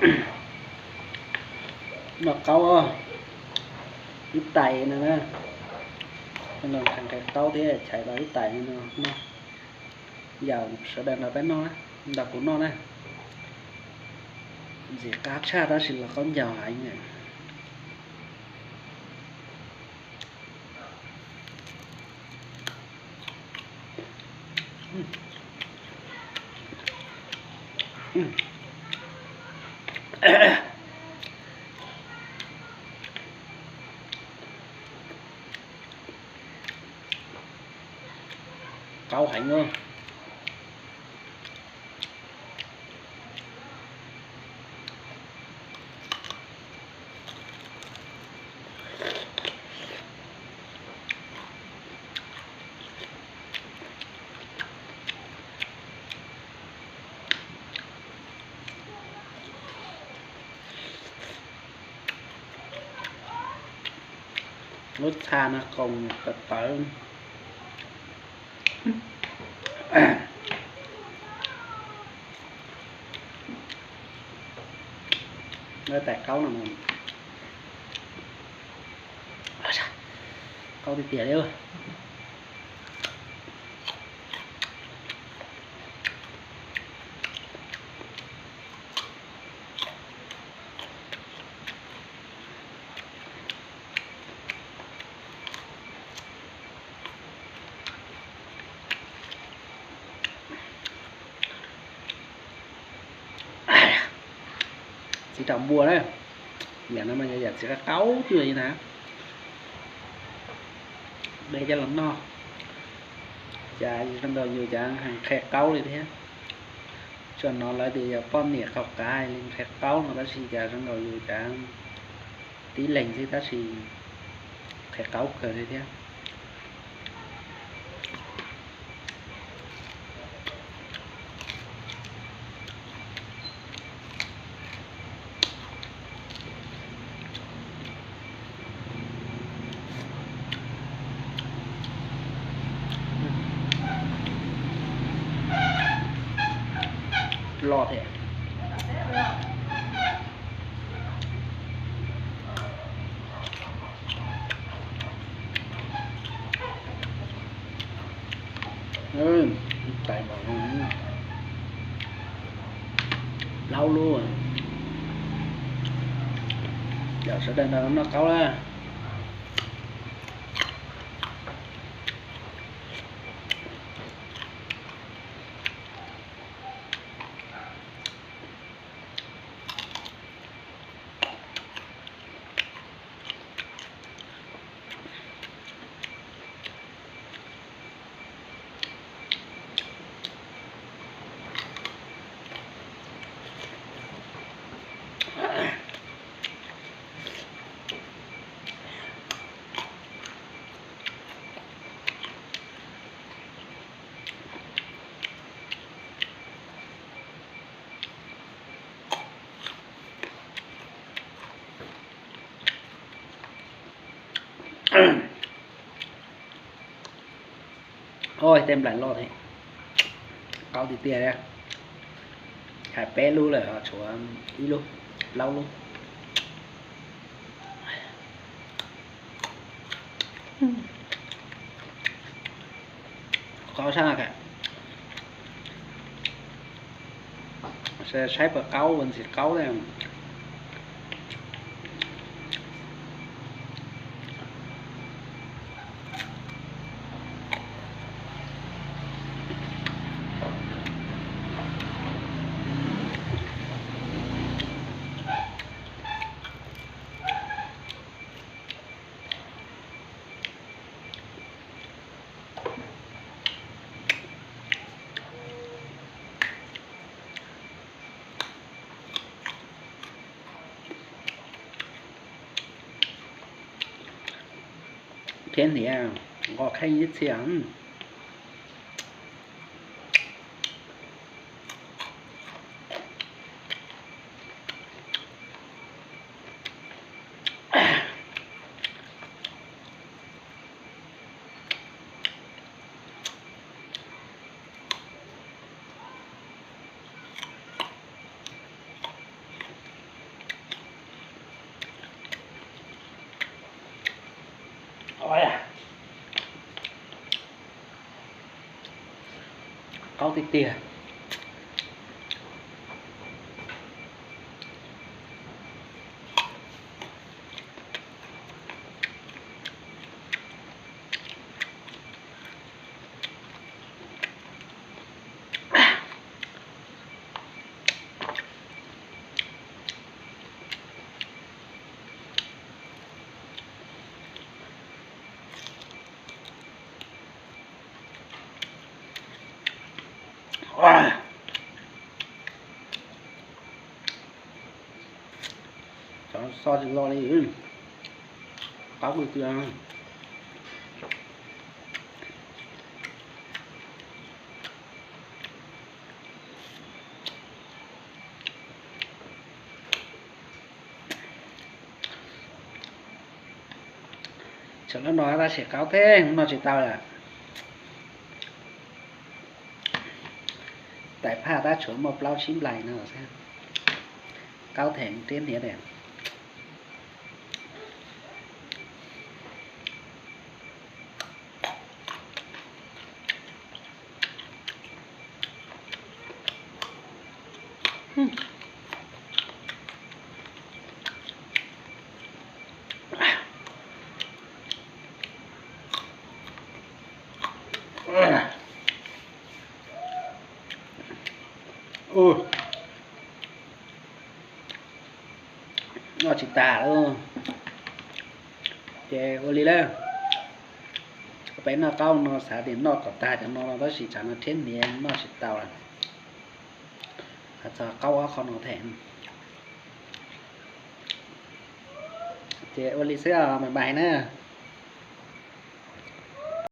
Noj qaub, ib tais no na. Nqhis qaub thiab chais los ib tais no noj. Yam sawv daws nrog peb noj na, nrog kuv noj na. Ntxim qab tshaj tab sis los qaub ncaug heev. Qaub heev na. Lub txha no qoos tawv tawv. Lub tais qaub no, qaub tiag tiag li. Txiv rau npua na, yam no mas yog yam txiv qaub qaub twj li na. De coj los noj, cas zoo nkaus yus cas heev qhia qaub li thiab. Tsuas hnov lawv tias yog poj niam qaug qav li qhia qaub no tab sis cas zoo nkaus yus cas tib leeg xwb tab sis qhia qaub kawg li thiab. Loj thiab. Tais npaum no, plaub lub. Yog sawv daws nrog noj qaub na. Oj, tej nplaim loj thiab, qaub tiag tiag li. Hais peb lub lawm ho tshuav ib lub, plaub lub. Qaub sab, saib puas qaub ua ntxiv qaub thiab. Thiab niam, nqos kheej ib txhia. Qaub tiag tiag. Cov so tsis lo li, qaub tiag tiag. Tshuav lub no tab sis qaub thiab, noj tsis tau lawm. Tais phaj tab tshuav muaj plaub tsib nplais no xwb, qaub theem thiab hniav tiag. Noj tsis tas lawm. Ces ua li lawm, peb noj qaub no xav tias noj kom tag cov no los tab sis tsam no thiab hniav noj tsis tau lawm. Hais txog qaub ob qho no thiab. Ces ua li xwb os, bye bye na.